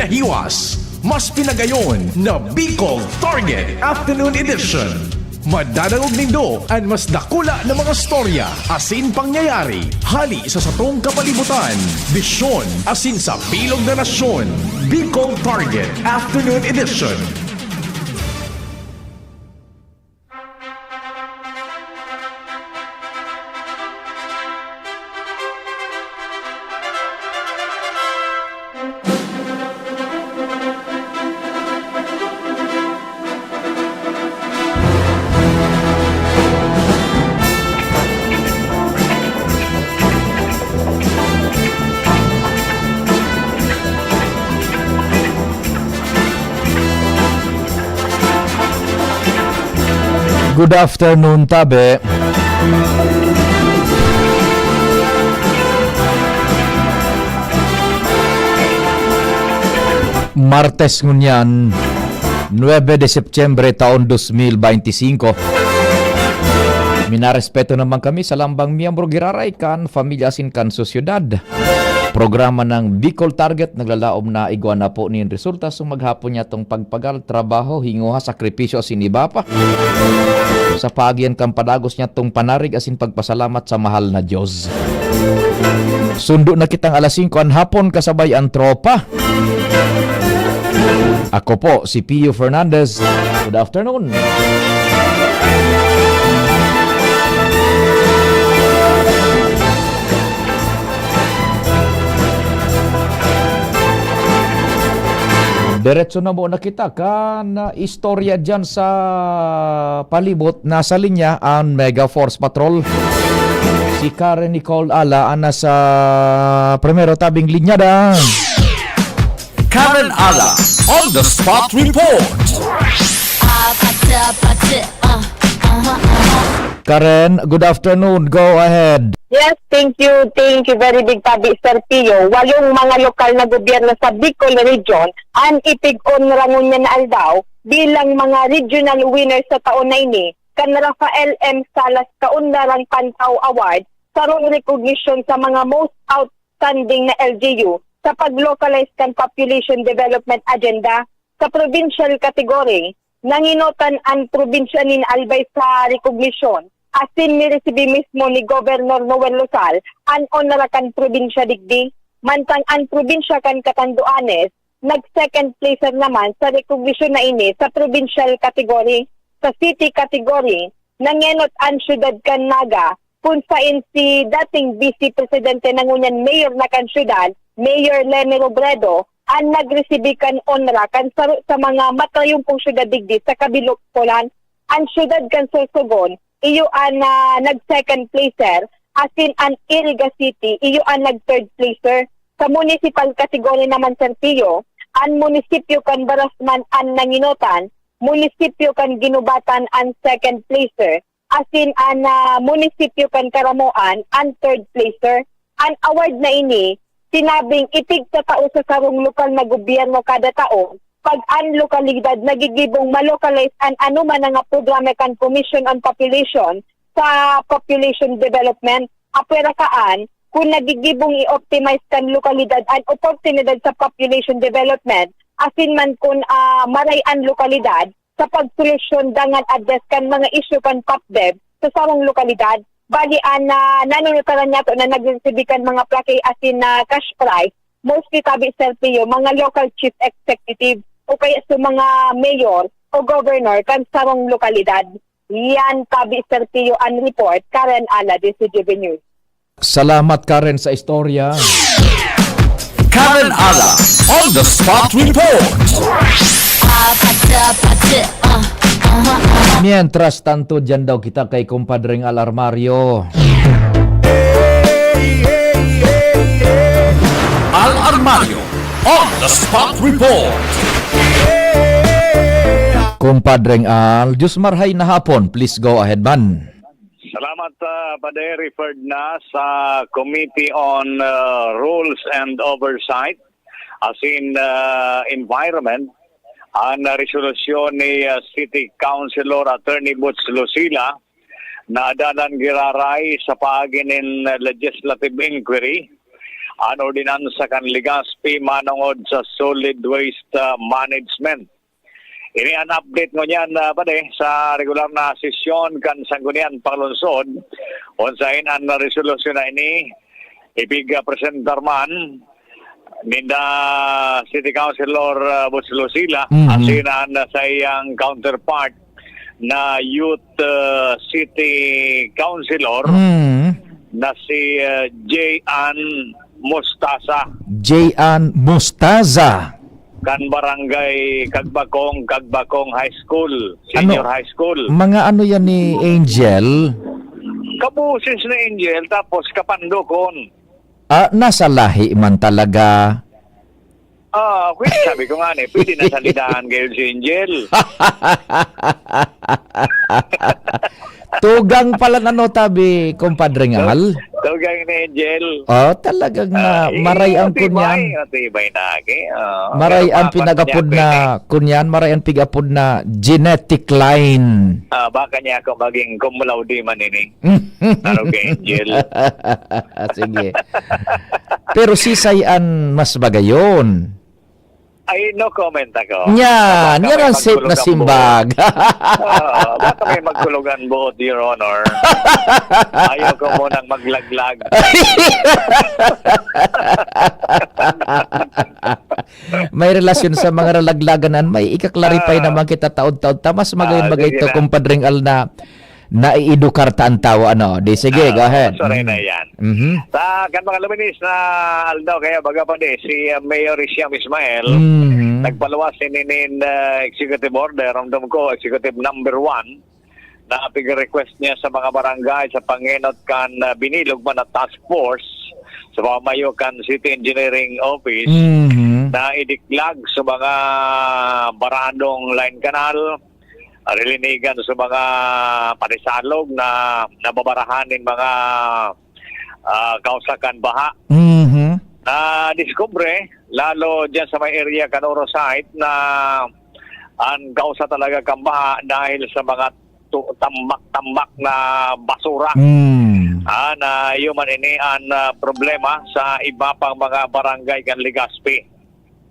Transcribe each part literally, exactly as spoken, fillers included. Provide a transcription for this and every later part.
Iwas, mas pinagayon na Bicol Target Afternoon Edition. Madadangog nindo an mas dakula na mga storya asin pangyayari hali sa satong kapalibutan, bisyon asin sa bilog na nasyon. Bicol Target Afternoon Edition. Good afternoon, tabi. Martes ngunyan, nuebe de Setyembre, taon dos mil beinti singko. Minarespeto naman kami sa lambang miyembro giraray kan pamilya asin kan sosyedad. Programa ng Bicol Target naglalaom na igwa na po nin resulta sa maghapon niyatong pagpagal, trabaho, hingoha, sakripisyo asin iba pa. Sa paagi yan kan padagos niyatong panarig asin pagpasalamat sa mahal na Diyos. Sundo na kitang alas singko an hapon kasabay an tropa. Ako po si Pio Fernandez. Good afternoon. Diretso na muna kita kan, ah, istorya dyan sa palibot. Nasa linya an Mega Force Patrol. Si Karen Nicole Ala an nasa primero tabing linyada. Karen Ala on the spot report. Ah, pati, pati, ah, aha, aha. Karen, good afternoon. Go ahead. Yes, thank you. Thank you very big, Tabi Serpio. Walong mga lokal na gobyerno sa Bicol Region an ipig-onra ngunyan na aldaw bilang mga regional winners sa taon na ini kan Rafael M. Salas Kaunlarang Pantaw Award, sarong recognition sa mga most outstanding na L G U sa pag-localize kan Population Development Agenda. Sa provincial category, nangenotan an probinsya nin Albay sa rekognisyon, asin miresibi mismo ni Governor Noel Rosal an onra kan probinsya digdi, mantang an probinsya kan Catanduanes nag-second placer naman sa rekognisyon na ini sa provincial category. Sa city category, nangenot an siyudad kan Naga, kun saen si dating Vice Presidente na ngunyan mayor na kan siyudad, Mayor Leni Robredo, an nagresibi kan onra kan saro sa mga matrayumpong siyudad digdi sa Kabilokpolan. An siyudad kan Sorsogon, iyo an, ah, nag-second placer, asin an Iriga City, iyo an nag-third placer. Sa municipal category naman, Sergio, an munisipyo kan Barasman an nangenotan, munisipyo kan Guinobatan an second placer, asin an, ah, munisipyo kan Caramoan an third placer. An award na ini, sinabing ipigtatao sa sarong lokal na gobyerno kada taon, pag an lokalidad nagigibong ma-localize an anoman na nga programa kan Commission on Population sa Population Development. Apwera kaan, kun nagigibong i-optimize kan lokalidad an oportunidad sa population development, asin man kun, ah, maray an lokalidad sa pagsolusyon dangan address kan mga isyu kan PopDev sa sarong lokalidad. Bali, an, ah, nanunutaran niyato na nagresibi kan mga plaque asin na cash prize, mostly tabi, Sergio, mga local chief executive o kaya sa mga mayor o governor kan sarong lokalidad. Yan tabi, Sergio, an report. Karen Ala, D C G B News. Salamat, Karen, sa istorya. Karen Ala on the spot report. Mientras tanto, dyan daw kita kay Kumpadreng Al Armario. Al Armario on the spot report. Kumpadreng Al, Diyos marhay na hapon. Please go ahead, man. Salamat, ah, Padre. Referred na sa Committee on, ah, Rules and Oversight, as in, ah, Environment, ang resolusyon ni, ah, City Councilor Attorney Boots Lucila na adalan giraray sa paagi nin legislative inquiry an ordinansa kan Legazpi manongod sa solid waste, ah, management. Ini an update ngunyan, ah, padi, sa regular na sesyon kan Sangguniang Panglungsod, kung saen an resolusyon na ini ipig-, ah, presentar man ninda City Councilor, ah, Boots Lucila, Mhm. asin an saiyang counterpart na youth, ah, city councilor Mm. na si, ah, Jay Ann Mostaza. Jay Ann Mostaza. Kan barangay Cagbacong, Cagbacong High School, Senior Ano? High School. Mga ano yan ni Angel? Kabusis ni Angel, tapos kapandokon. Ah, nasa lahi man talaga. Ah, pwede, sabi ko nga ni, pwede na salidahan kayo si Angel. Tugang pala na no tabi, Compadre Ngal. Tugang ni Angel. Oh, talagang, ah, Ah, eh, maray ang matibay, kunyan. matibay na, okay? Ah, Maray pero ang pa-, pa-, pinagapod kanya na ako, eh. kunyan, maray ang pig-apod na genetic line. Ah, baka niya ako maging cum laude man ini. Araw kay Angel. Sige. Pero si Sayan mas magayon. Ay, no comment ako. Nya, Baka nya may ang safe na magkulog ang simbag. buhok. Oo, baka may magkulog ang buhok, Your Honor. Ayaw ko munang maglaglag. May relasyon sa mga ralaglagan an may ika-clarify Ah. naman kita taod-taod ta. Mas magayon Ah, magay sige to, na. Compadre Ngal, na naiedukar ta an tawo, ano. Di sige, Ah, go ahead. sorry na Mm. yan. Mhm. Sa kan mga luminis na aldaw, kaya baga pa di, si, uh, Mayor Hisham Ismail, Mhm. nagpaluwas ini nin, uh, executive order, ramdam ko, executive number one, na pig-request niya sa mga barangay sa pangenot kan, uh, binilog man na task force sa pamayo kan City Engineering Office Mhm. na idiklag sa mga baradong line canal, ah, rilinigan sa mga panisalog na nababarahan nin mga, ah, kausa kan baha. Mhm. Nadiskubre, lalo diyan sa may area kan Oro site, na an kausa talaga kan baha dahil sa mga tu-, tambak-tambak na basura. Mm. Ah, na iyo man ini an, ah, problema sa iba pang mga barangay kan Legazpi.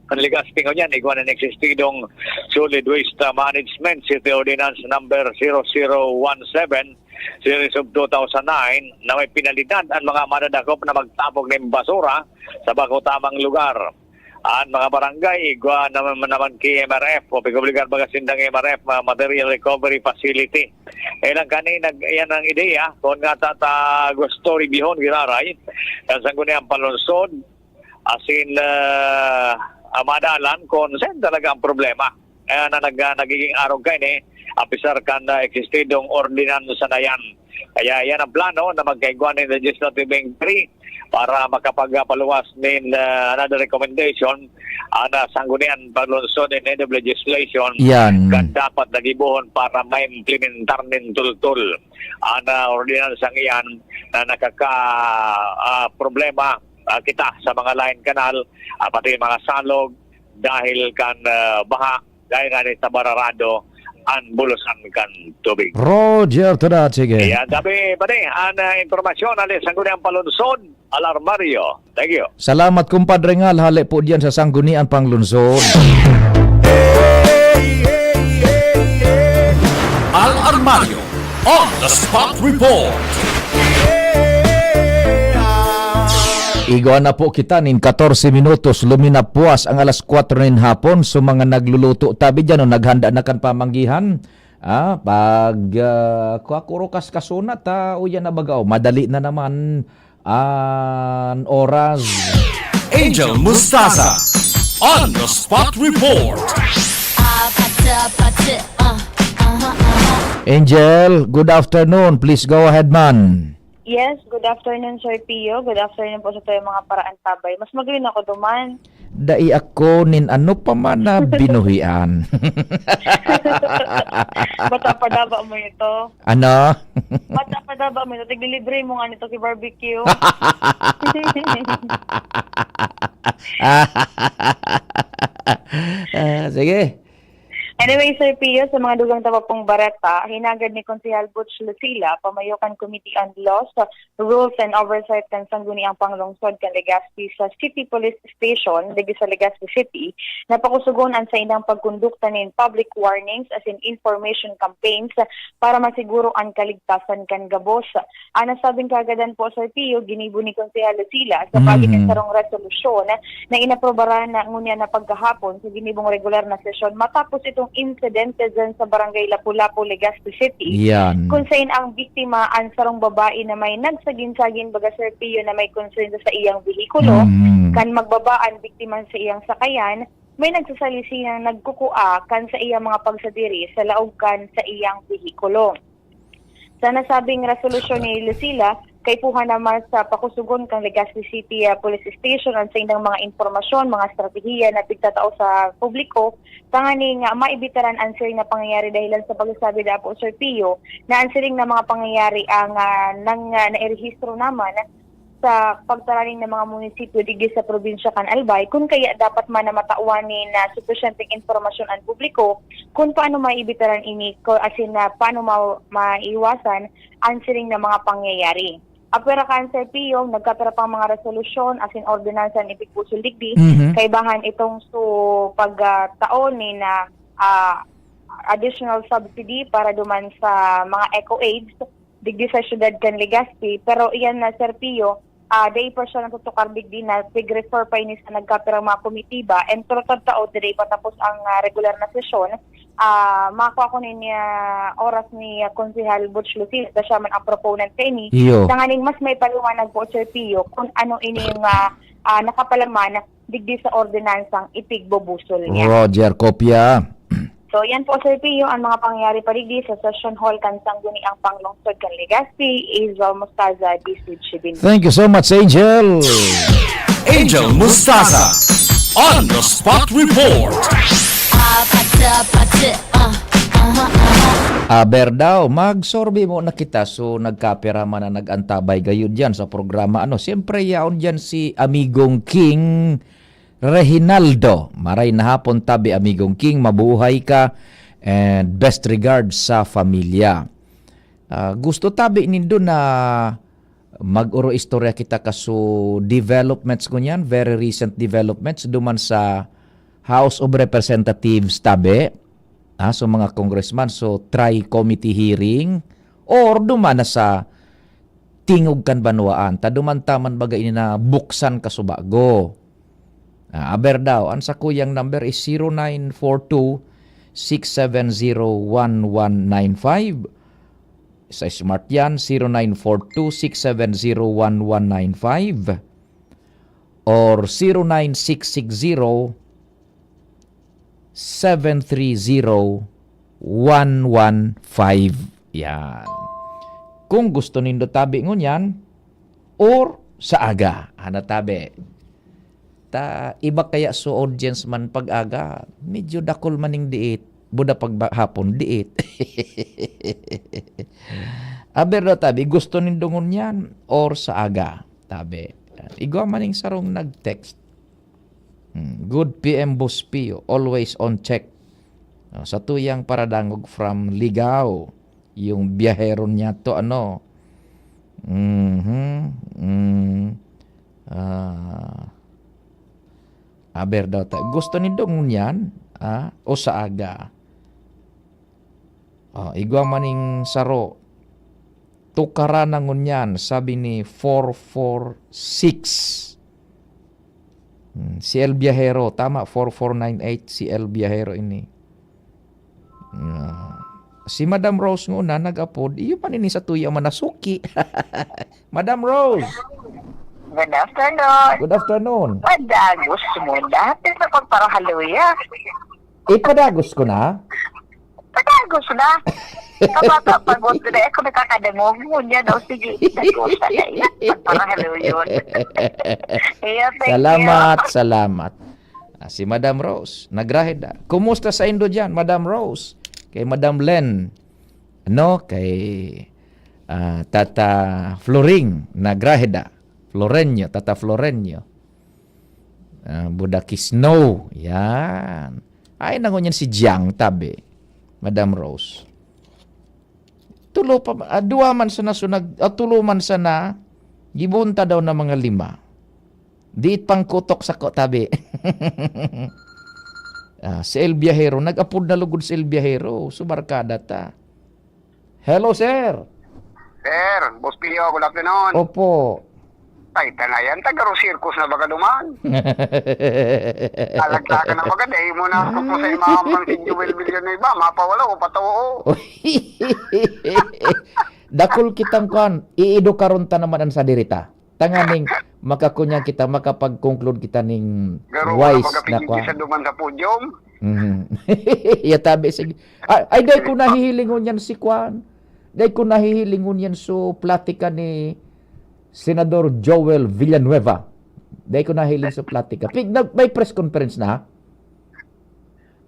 Kan Legazpi ngunyan, igwa na existidong Solid Waste, ah, Management City Ordinance Number zero zero one seven, Series of two thousand nine, na may penalidad an mga madadakop na magtabog nin basura sa bako tamang lugar. An mga barangay, igwa naman, naman ki M R F o pig-obligar baga sindang M R F, ma-, Material Recovery Facility. Kaya lang kani, nag-, yan ang ideya, kung nga tata gusto ribihon, giraray, kan Sangguniang Panlungsod, asin, ah, ah, madalan kung saan talaga ang problema. Kaya na nag-, ah, nagiging arog kaini, apisar kan, ah, existidong ordinansa na yan. Kaya yan ang plano na magkaigwa nin legislative inquiry para makapagpaluwas nin, ah, another recommendation, ah, na Sangguniang Panlungsod in aid of legislation Yan. kan dapat na gibohon para maimplementar nin tultol an, ah, ordinansang iyan na nakaka-, ah, problema, ah, kita sa mga line canal, ah, pati mga salog dahil kan, ah, baha, dahil nga ni tabararado an bulusan kan tubig. Roger, to that, sige. Ayan, sabi, pare, an, ah, impormasyon, alis Sangguniang Panlungsod, Alarmario. Thank you. Salamat, Compadre Ngal, hale po diyan sa Sangguniang Panlungsod. Al Armario on the spot report. Igwa na po kita nin katorse minutos, luminapuas ang alas kwatro nin hapon. So, mga nagluluto tabi dyan o naghanda na kan pamanggihan, ah, pag, ah, kuhakurukas kasunat, ah, uya na baga, oh, madali na naman an oras. Angel Mustaza on the spot report. Ah, pacha, pacha, ah, aha, aha. Angel, good afternoon. Please go ahead, man. Yes, good afternoon, Sir Pio. Good afternoon po sa tayo mga paraantabay. Mas magayon ako duman. Dai ako nin ano pa man na binuhian. Bata pa daba mo ito. Ano? Bata pa daba mo ito. Tiglilibre mo nga nito ki barbecue. Ah, sige. Anyway, Sir Pio, sa mga dugang ta pa pong bareta, hinagad ni Konsehal Butch Lucila, pamayo kan Committee on Laws, Rules and Oversight kan Sangguniang Panglungsod kan Legazpi sa City Police Station, digdi sa Legazpi City, na pakusugon an saindang pagkondukta nin public warnings asin information campaigns para masiguro an kaligtasan kan gabos. An nasabing kaagadan po, Sir Pio, ginibo ni Konsehal Lucila sa pagi nin Mhm. sarong resolusyon na inaprobaran na ngunyan na pagkahapon sa ginibong regular na sesyon matapos itong insidente dyan sa Barangay Lapu-Lapu, Legazpi City, Yan. kung sain ang biktima an sarong babae na may nagsagin-sagin, baga, Sir Pio, na may concern sa iyang behikulo. Mhm. Kan magbaba an biktima sa iyang sakayan, may nagsasalisi na nagkukua kan sa iyang mga pagsadiri sa laog kan sa iyang behikulo. Sa nasabing resolusyon ni Lucila, kaipuhan naman sa pakusugon kan Legazpi City, ah, Police Station an saindang mga impormasyon, mga estratehiya na pigtatao sa publiko, tanganing, ah, maibitaran an siring na pangyayari dahilan sa pagsasabi dapo, Sir Pio, na an siring na mga pangyayari ang, ah, nang, ah, nairehistro naman sa pagtaraning ng mga munisipyo digdi sa probinsya kan Albay, kun kaya dapat man na matawan nin, ah, supisyenteng impormasyon an publiko kun paano maibitaran ini, ko, asin na paano ma-, maiwasan an siring na mga pangyayari. Apwera kan Sir Pio, nagkapira pang mga resolusyon asin ordinansa an ipigbusol digdi, Mhm. kaibahan itong su pagtao nin, ah, ah, additional subsidy para duman sa mga eco aids digdi sa siyudad kan Legazpi. Pero iyan na, Sir Pio, ah, dai pa siya natutukar digdi na pig-refer pa ini sa nagkapirang mga komitiba. And pero tagtaod, dai pa tapos ang, ah, regular na sesyon. Ah, makua ko nin, ah, oras ni, ah, Konsehal Butch Lucila, ta siya man ang proponent kaini. Iyo. Tanganing mas maipaliwanag po, Sir Pio, kung ano ini yung, ah, ah, nakapalaman digdi sa ordenansang ipigbubusol niya. Roger, kopya. So, yan po, Sir Pio, ang mga pangyayari pa digdi sa Session Hall kan Sangguniang Panglungsod kan Legazpi, Angel Mostaza, D C G B News. Thank you so much, Angel. Angel Mostaza on the spot report. Aber daw, magsorbe mo na kita. So, nagkapira man na nag-antabay gayo diyan sa programa. Ano, siyempre, yaon diyan si Amigong King Reginaldo. Maray na hapon, tabi, Amigong King. Mabuhay ka. And best regards sa familia. Ah, gusto tabi nindo na mag-oro istorya kita kaso developments ngunyan, very recent developments duman sa House of Representatives tabi, ah, so mga congressman, so try committee hearing or duman na sa tingog kan banwaan, ta duman ta man baga ini na buksan kaso bago. Ah, aber daw, ang sakuyang number is zero nine four two, six seven zero, one one nine five. Sa Smart yan, zero nine four two, six seven zero, one one nine five or zero nine six six zero, seven three zero, one one five. Yan. Kung gusto nindo tabi ngunyan, or sa aga, ana tabi. Ta iba kaya so audience man pag aga, medyo dakul maning diit, buda pag ba-, hapon, diit. Aber daw tabi, gusto nindo ngunyan or sa aga? Tabi. Igwa maning sarong nag-text. Hmm, good P M Boss Pio, always on check. Ah, sa tuyang paradangog from Ligao, yung biyahero niya to, ano? Mhm. Mm. Ah, aber daw ta. Gusto ni Dong yan, ah, o sa aga? Ah, igwa maning saro. Tukaran na ngunyan, sabi ni four four six. Hmm, si El Viajero, tama, four four nine eight, si El Viajero ini. Ah, si Madam Rose nguna nag-apod, iyo man ini sa tuya man nasuki. Madam Rose! Good afternoon. Good afternoon. Padagos mo na. Ito pagparahaluya. Ipadagos ko na? Padagos na. Kabata, pagod ko na. Ako nakakadangog mo niya daw. Sige, dagosa na yan. Pagparahaluyon. Yeah, thank Salamat, you. Salamat. Ah, si Madam Rose, nagrahid na. Kumusta sa indo dyan, Madam Rose? Kay Madam Len, no? Kay, ah, Tata Floring, nagrahid na. Florenyo, Tata Florenyo. Ah, Budaki Snow, yan. Ay, nangon yan si Jiang, tabi. Madam Rose. Tulo pa, ah, duwa man sana, so nag, ah, tulo man sana, gibunta daw na mga lima. Diit pang kutok sa ko, tabi. Ah, si El Viajero, nag-apod na lugod si El Viajero, so barkada ta. Hello, sir. Sir, Boss Pio, good afternoon. Opo. Ay, tanayan, taga Rosircos na baga duman. Alagtakan na baga, dahil mo na ako po sa imahan pang si Joel Villanueva, mapawala o patawo. Dakul kitang kwan, iidukaron ta naman an sadiri ta. Tanganing makakunya kita, makapag-conclude kita ning Garo, wise wala baga na pinigil kwan. Sa duman sa podium. Mhm. Yatabi, sige. Ay, ay, dai ko nahihiling ngunyan si kwan. Dai ko nahihiling ngunyan so platika ni Senador Joel Villanueva. Dai ko nahiling so platika. Pig-, nag-, may press conference na?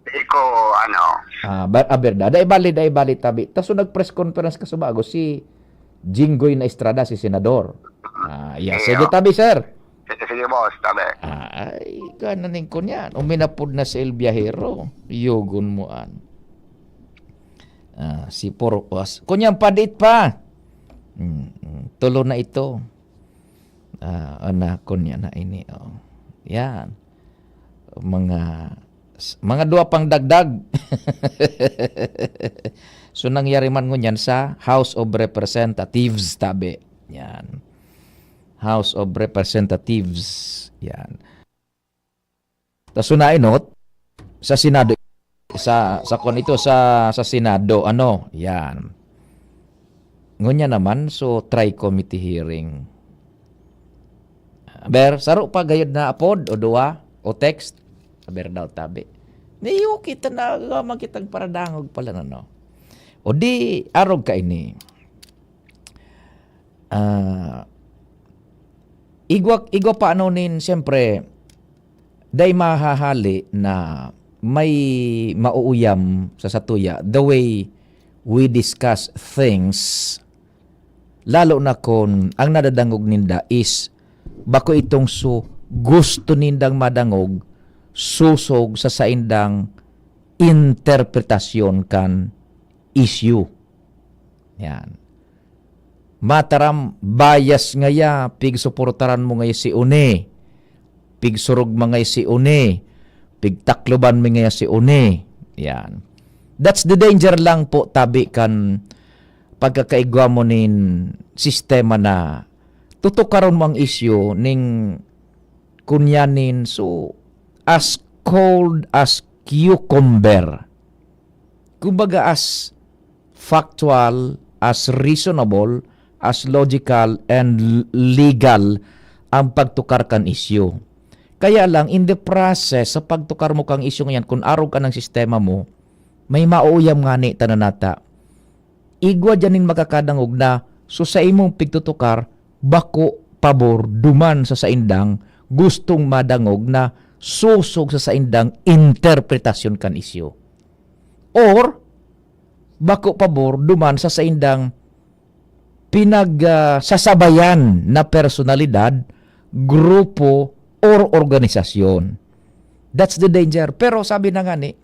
Iko, ano. Ah, ba-, ah, berdad. Dai bali, dai bali, tabi. Ta so nag-press conference ka subago si Jinggoy na Estrada, si senador. Ah, yeah. Iyo. Sige, tabi, sir. Sige, sige, boss, tabi. Ah, ay, gananing ko niyan. Uminapod na si El Viajero. Yugon mo an. Ah, si Porpas. Kunyan, padit pa. Mm, mm. Tulo na ito. Ah, ana, kunya na ini, oh. Yan. Mga, s-, mga dua pang dagdag. So, nangyari man ngunyan sa House of Representatives, tabi. Yan. House of Representatives. Yan. Tas sunainot, sa Senado, sa, sa kon ito, sa, sa Senado, ano, yan. Ngunyan naman, so, try committee hearing. Aber, saro pa gayod na apod, o duwa, o text. Aber daw, tabi. Niyo, kita na, makitag paradangog pala na, no? O di, arog ka ini. Ah, igwa, igwa pa ano nin, siyempre, dai mahahali na may mauuyam sa satuya, the way we discuss things, lalo na kun ang nadadangog ninda is bako itong su-, gusto nindang madangog, susog sa saindang interpretasyon kan issue. Yan. Mataram, bias ngaya, pigsuportaran mo ngaya si Une, pigsurog mo ngaya si Une, pigtakloban mo ngaya si Une. Yan. That's the danger lang po, tabi kan pagkakaigwa mo nin sistema na tutukaron mo ang isyu ning kunyanin, so, as cold as cucumber. Kumbaga, as factual, as reasonable, as logical, and l-, legal ang pagtukar kan isyu. Kaya lang, in the process sa pagtukar mo kang isyu ngayon, kung arog ka ng sistema mo, may mauuyam ngani ta na nata. Igwa diyan nin makakadangog na, so, sa imong pigtutukar, bako pabor duman sa saindang gustong madangog na sosog sa saindang interpretasyon kan isyu. Or, bako pabor duman sa saindang pinag, ah, sasabayan na personalidad, grupo, or organisasyon. That's the danger. Pero sabi na nga ni,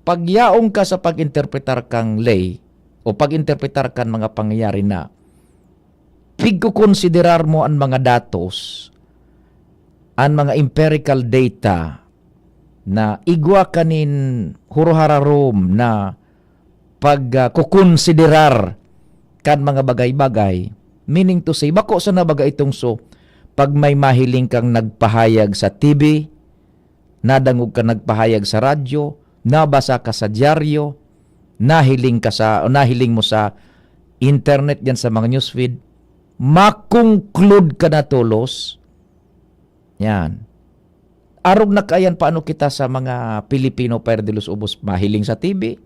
pag yaong ka sa pag-interpretar kang ley o pag-interpretar kan mga pangyayari na pigkukonsiderar mo an mga datos, an mga empirical data na igwa kanin huruhararom na pag, ah, kukonsiderar kan mga bagay-bagay, meaning to say, bako sana baga itong so, pag may mahiling kang nagpahayag sa T V, nadangog ka nagpahayag sa radyo, nabasa ka sa dyaryo, nahiling ka sa, o nahiling mo sa internet, diyan sa mga newsfeed, makongklude ka na tolos. Yan. Arog na kaiyan paano kita sa mga Pilipino, Padre de los Ubos, mahiling sa T V,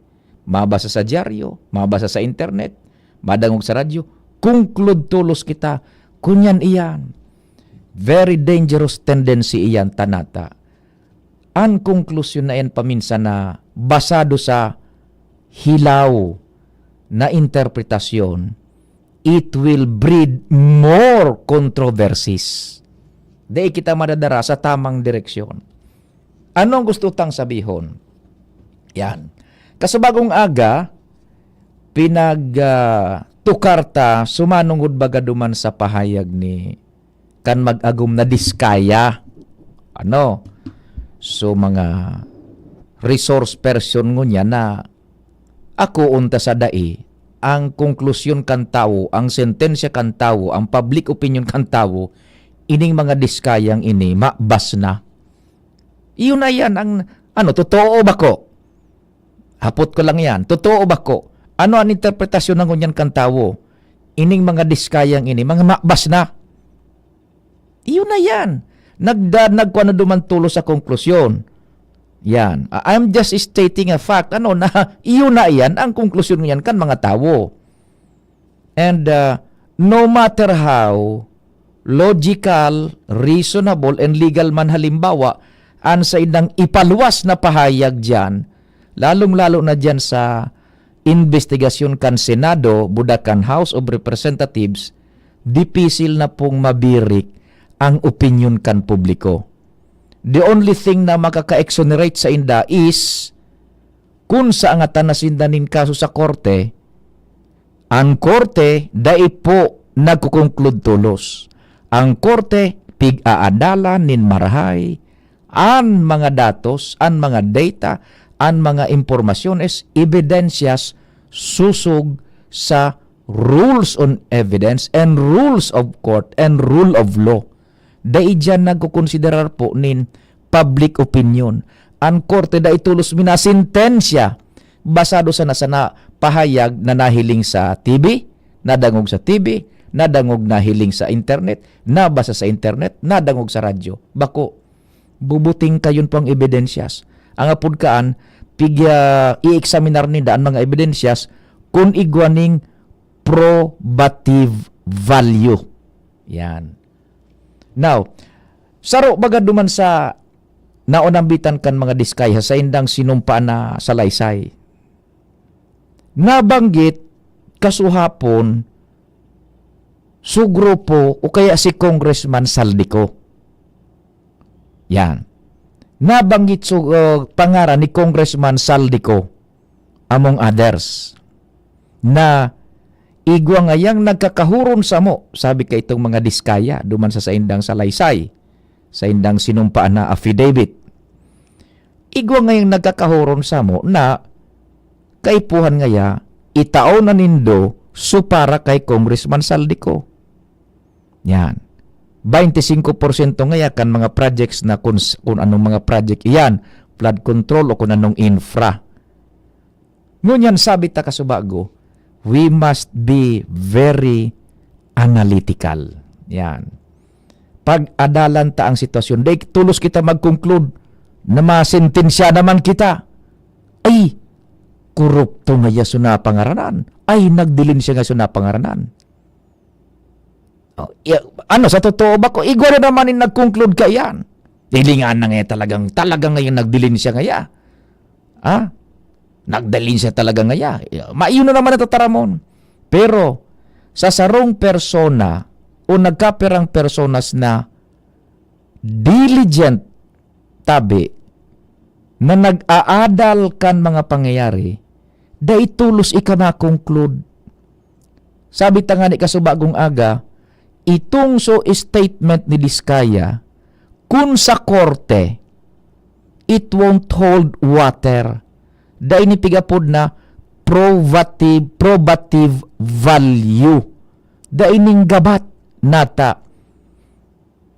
mabasa sa dyaryo, mabasa sa internet, madangog sa radyo, conclude tolos kita. Kunyan iyan. Very dangerous tendency iyan, ta nata. An konklusyon na iyan paminsan na basado sa hilaw na interpretasyon, it will breed more controversies. Dai kita madadara sa tamang direksyon. Anong gusto tang sabihon? Yan. Kasubagong aga, pinag, ah, tukar ta sumanungod baga duman sa pahayag ni kan mag-agom na Diskaya. Ano? So, mga resource person ngunyan na ako unta sa dai, ang konklusyon kan tawo, ang sentensya kan tawo, ang public opinion kan tawo, ining mga Diskayang ini, mabas na. Iyon na yan ang, ano, totoo ba ko? Hapot ko lang yan. Totoo ba ko? Ano an interpretasyon na ngunyan kan tawo? Ining mga Diskayang ini, mga mabas na. Iyon na yan. Nagda-, nagkuha na duman tulos sa konklusyon. Yan. I-, I'm just stating a fact. Ano na, iyon na yan ang konklusyon ngunyan kan mga tawo. And, uh, no matter how logical, reasonable, and legal man halimbawa, an saindang ipaluwas na pahayag diyan, lalong-lalo na diyan sa imbestigasyon kan Senado, buda kan House of Representatives, dipisil na pong mabirik ang opinyon kan publiko. The only thing na makaka-exonerate sainda is kun sa angatan na sinda nin kaso sa korte, an korte dai po nagkukonklud tolos. An korte pig-aadalan nin marahay an mga datos, an mga data, an mga impormasyones, ebidensyas, sosog sa rules on evidence and rules of court and rule of law. Dai diyan nagkokonsiderar po nin public opinion. An korte dai tolos minasentensya basado sana sa na-, pahayag na nahiling sa T V, nadangog sa T V, nadangog, nahiling sa internet, nabasa sa internet, nadangog sa radyo. Bako, bubuting kayon po ang ebidensyas. Ang apod kaan, pigya i-examinar ninda an mga ebidensyas kun igwa ning probative value. Yan. Now, saro baga duman sa naonambitan kan mga Diskaya sa saindang sinumpa na salaysay. Nabanggit kasuhapon so grupo o kaya si Congressman Saldico. Yan. Nabanggit so, uh, pangaran ni Congressman Saldico, among others, na igwa ngayang nagkakahoron samo, sabi kaitong mga Diskaya, duman sa saindang salaysay, saindang sinumpaan na affidavit. Igwa ngayang nagkakahoron samo na kaipuhan ngaya, itao na nindo so para kay Congressman Saldico. Yan. Bainti singko porsyento ngaya kan mga projects na kun s-, kun anong mga project iyan, flood control o kun anong infra. Ngunyan, sabi ta kasubago, we must be very analytical. Yan. Pag-adalan ta ang sitwasyon, dai tolos kita mag-conclude na masentensya naman kita. Ay, korupto ngaya so napangaranan. Ay, nagdilin siya ngaya so napangaranan. Oh, ya-, ano, sa totoo ba ko? Igwa na naman yung nag-conclude kaiyan. Hilingan na ngaya talagang, talagang ngayon nagdilin siya ngaya. Ha? Nagdilin siya talaga ngaya. Ya, ma-, yun na naman ang tataramon. Pero, sa sarong persona o nagkapirang personas na diligent tabi na nag-aadal kan mga pangyayari, dai tolos ika ma-conclude. Sabi ta ngani kasubagong aga, itong so statement ni Diskaya, kun sa korte, it won't hold water. Dai ni pigapod na probative, probative value. Dai ning gabat nata.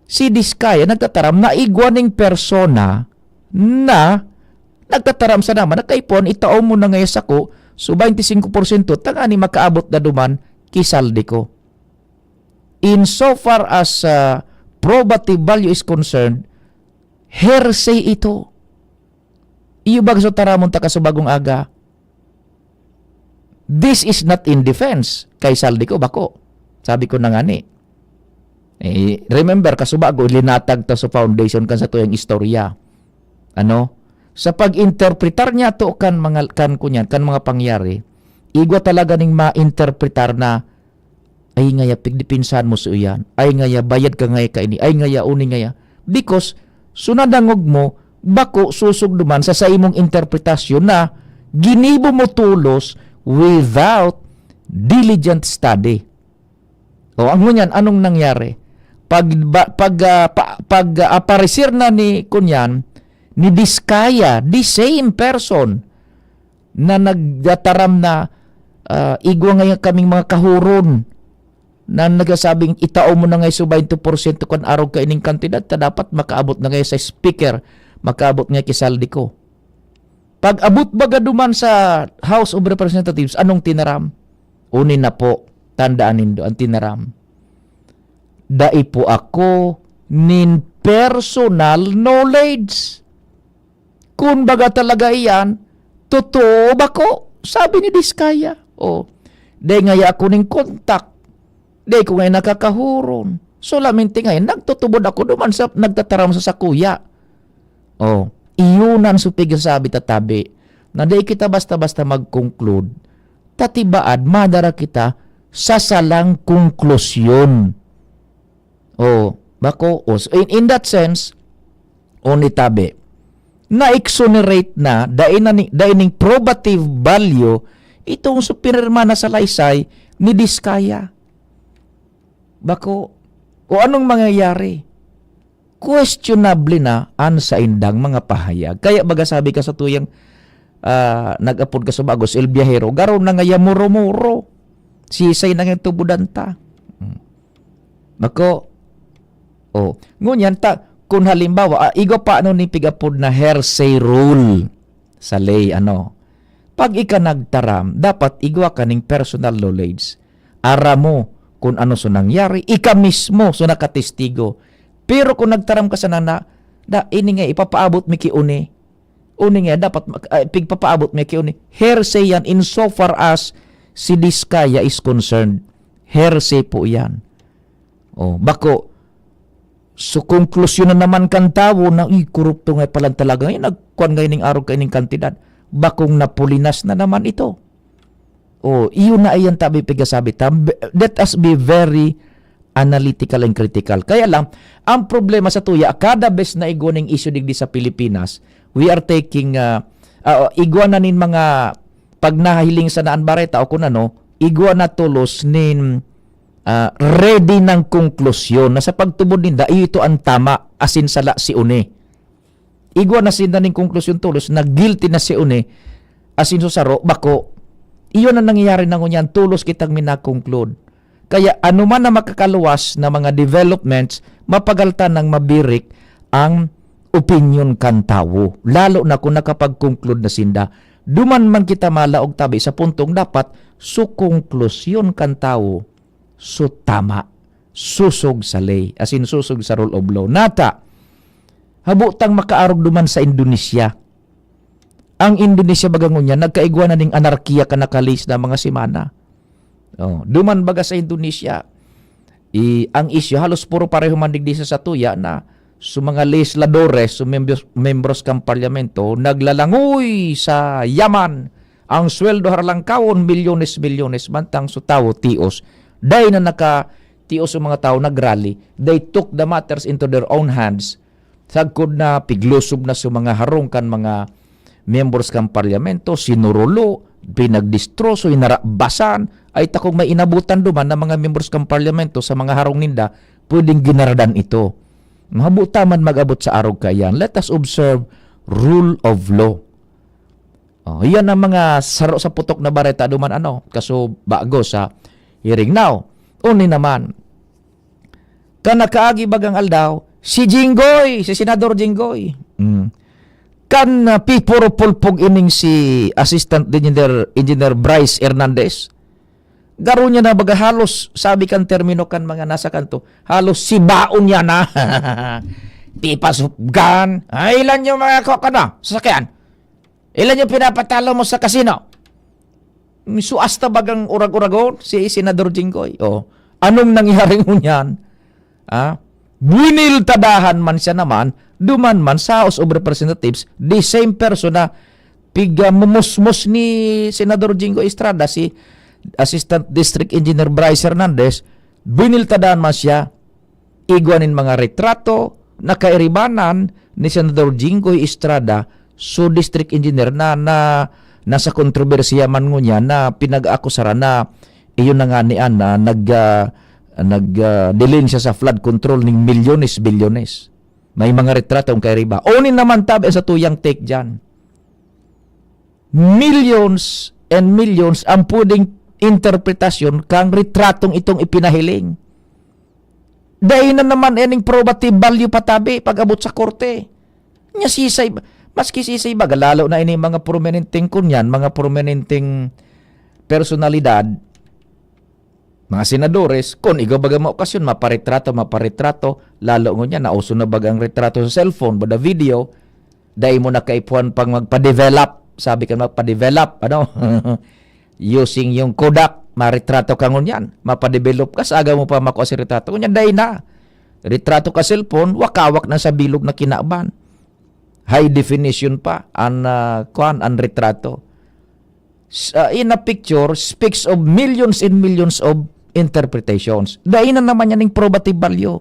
Si Diskaya nagtataram na igwa ning persona na nagtataram sa naman na kaipuhan, itao mo na ngaya sako, so, bainti singko porsyento, tangani makaabot na duman ki Saldico. In so far as, ah, probative value is concerned, hearsay ito. Iyo bang so taramon ta kasubagong aga? This is not in defense kay Saldico, bako. Sabi ko na ngani. Eh, remember, kasubago, linatag ta sa foundation kan satuyang istorya. Ano? Sa pag-interpretar niya to kan mga, kan kunyan, kan mga pangyari, igwa talaga ning ma-interpretar na, "Ay ngaya, pigdipinsahan mo so iyan. Ay ngaya, bayad ka ngaya kaini. Ay ngaya, uni ngaya." Because, so nadangog mo, bako susog duman sa saimong interpretasyon na ginibo mo tolos without diligent study. O, ang ngunyan, anong nangyari? Pag, ba, pag, ah, pa, pag, ah, aparecer na ni, kunyan, ni Diskaya, the same person na nagdataram na, ah, igwa ngayon kaming mga kahuron na nagsasabing, "Itao mo na ngayon sa twenty porsyento kan arog kaining kantidad, ta dapat makaabot na ngayon sa speaker, makaabot nga kisaldi ko." Pag abot baga duman sa House of Representatives, anong tinaram? Uni na po, tandaan nindo ang tinaram. "Dai po ako nin personal knowledge. Kun baga talaga iyan, totoo ba ko?" Sabi ni Diskaya. "O, dai ngaya ako nin kontak. Dai ko ngaya nakakahuron. Solamente ngayon, nagtutubod ako duman sa nagtataram sa sakuya." O, iyon ang supig sabi ta tabi, na dai kita basta-basta mag-conclude. Ta tibaad, madara kita sa salang konklusyon. O, bako, o, so in, in that sense, o ni tabi, na-exonerate na, dai na ni, dai ning probative value itong su-, pinirma na salaysay ni Diskaya. Bako, o anong mangyayari? Questionable na an saindang mga pahayag. Kaya baga sabi ka sa tuyang, ah, nag-apod ka sa bagos, El Viajero, garo na ngaya muro-muro. Sisay na ngayang tubudan ta. Hmm. Bako, o, ngunyan ta, kun halimbawa, ah, igwa pa ano ni pig-apod na hearsay rule sa ley, ano? Pag ika nagtaram, dapat igwa ka ning personal knowledge. Aram mo kun ano so nangyari, ika mismo so nakatestigo. Pero kung nagtaram ka sana na, "Da, ini nga, ipapaabot mi ki uni." Uni nga, dapat mag-, ah, pigpapaabot mi ki uni. Hearsay yan insofar as si Diskaya is concerned. Hearsay po yan. O, bako, so konklusyon na naman kan tawo na, "Uy, korupto nga palan talaga. Ngayon, nagkuhan ngayon ning arog kaining kantidad." Bakong napulinas na naman ito. O, iyon na iyan tabi pigasabi ta. Be-, let us be very analytical and critical. Kaya lang, ang problema sa tuya, kada bes na igwa ning issue digdi sa Pilipinas, we are taking, ah, ah, igwa na nin mga, pag nahiling sa naan bareta o kun ano, igwa na tolos nin, ah, ready ng konklusyon na sa pagtubod ninda, iyo ito ang tama, asin sala si uni. Igwa na sinda ning konklusyon tolos na guilty na si uni, asin so saro, bako. Iyon ang nangyayari na ngunyan, tolos kitang mina-conclude. Kaya anuman na makakaluwas na mga developments, mapagal tanang mabirik ang opinyon kan tawo, lalo na kung nakapag-conclude na sinda. Duman man kita malaog tabi sa puntong dapat, so konklusyon kan tawo, so tama, susog sa ley, asin susog sa rule of law. Nata, habo tang makaarog duman sa Indonesia. Ang Indonesia, baga ngunyan, nagkaigwa na ning anarkiya kan nakalis na mga semana. Oh, duman baga sa Indonesia, i-, ang isyu halos puro pareho man digdi sa satuya na so mga legisladores, so membros, membros kan parlamento, naglalangoy sa yaman. Ang sweldo harlangkawon, milyones-milyones, mantang so tawo, tios. Dai na naka, tios so mga tawo, nagrally. They took the matters into their own hands. Sagkod na, piglusob na so mga harong kan mga miyembros kan parlamento, sinurulo, pinagdistroso, inarabasan. Ay, takong may inabutan duman na mga miyembros kan parlamento sa mga harong ninda, pwedeng ginaradan ito. Mabuta man mag-abot sa arog kaiyan. Let us observe rule of law. Oh, iyan ang mga saro sa putok na bareta duman, ano, kaso bago sa hearing. Now, uni naman, kan nakaagi bagang aldaw, si Jinggoy, si Senador Jinggoy. Mm. Kan, ah, pipurupulpog ining si Assistant Engineer, Engineer Bryce Hernandez, garo niya na baga halos, sabi kan termino kan mga nasa kanto, halos sibaon niya na. Tipasupgan. Ay, ilan yung mga ko-, ano, sasakyan? Ilan yung pinapatalo mo sa kasino? So, hasta bagang urag-uragon si Senador Jinggoy. Oh, anong nangyari ngunyan? Ah, buwiniltadahan man siya naman, duman man sa House of Representatives, the same person na pigmumusmos ni Senador Jinggoy Estrada, si Assistant District Engineer Bryce Hernandez, buwiniltadahan man siya, igwa nin mga retrato, nakairibanan, ni Senador Jinggoy Estrada, so district engineer na, na nasa kontrobersiya man ngunyan na pinag-aakusaran na iyon na nga ni an, na nag, ah, nag, ah, dilin siya sa flood control ning milyones, bilyones. May mga retrato ang kairiba. Onin naman tabi sa tuyang take dyan. Millions and millions ang pwedeng interpretasyon kang retratong itong ipinahiling. Dai na naman ining probative value patabi pag-abot sa korte. Nya sisay, maski sisay baga, lalo na ini mga prominenteng kunyan, mga prominenteng personalidad, mga senadores, kun igwa baga mga okasyon, maparetrato, maparetrato, lalo ngunyan, nauso na baga ang retrato sa cellphone, bada video, dai mo na kaipuhan pang magpa-develop, sabi ka magpa-develop, ano? Using yung Kodak, maretrato ka ngunyan, mapadevelop ka, sa aga mo pa makuha si retrato. Ngunyan, dai na. Retrato ka cellphone, wakawak na sa bilog na kinaban. High definition pa, an, ah, kuwan, an retrato. S-, ah, in a picture speaks of millions and millions of interpretations. Dai na naman yan yung probative value.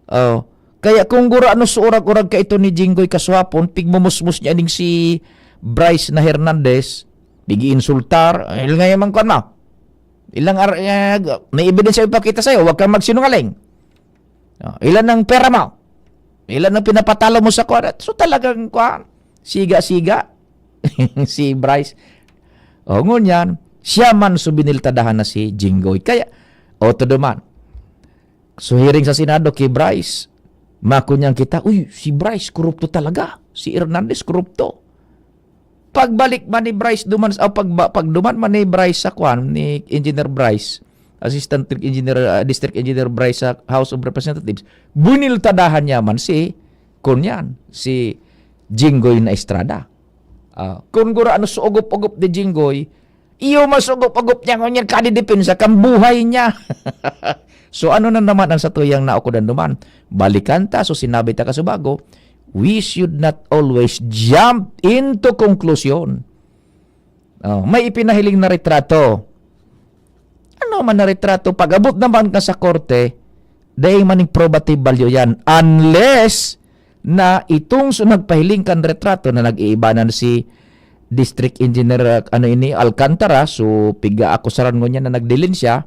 Oh. Kaya kung gurano sa urag-urag ka ito ni Jinggoy kaswapon, pigmumusmus niya ning si Bryce na Hernandez, pig-iinsultar, ay, ngayon man kwan mo. Ilang ar-, eh, may ebidensya ipakita sa'yo, huwag kang magsinungaling. Oh, ilan ang pera mo? Ilan ang pinapatalo mo sa kwan? So talagang kwan, siga-siga si Bryce. O, ngunyan, siya man so biniltadahan na si Jinggoy. Kaya, o, todo man. So, hearing sa Senado kay Bryce, makunyan kita, "Uy, si Bryce, korupto talaga. Si Hernandez, korupto." Pagbalik man ni Bryce duman, o pagba-, pagduman man ni Bryce sa kwan, ni Engineer Bryce, Assistant Engineer, ah, District Engineer Bryce sa House of Representatives, biniltadahan niya man si, kunyan, si Jinggoy na Estrada. Ah, kun gurano sa ugop-ugop ni Jinggoy, iyo mas ugop-ugop niya ngunyan kadidepensa kan buhay niya. So, ano na naman ang satuyang naukodan duman? Balikan ta, so sinabi ta kasubago, we should not always jump into conclusion. Oh, may ipinahiling na retrato. Ano man na retrato, pag-abot naman ka sa korte, dai man ning probative value yan. Unless na itong so nagpahiling kan retrato na nag-iibanan si District Engineer, uh, ano ini, Alcantara, so piga-akusaran ngunyan na nagdilin siya,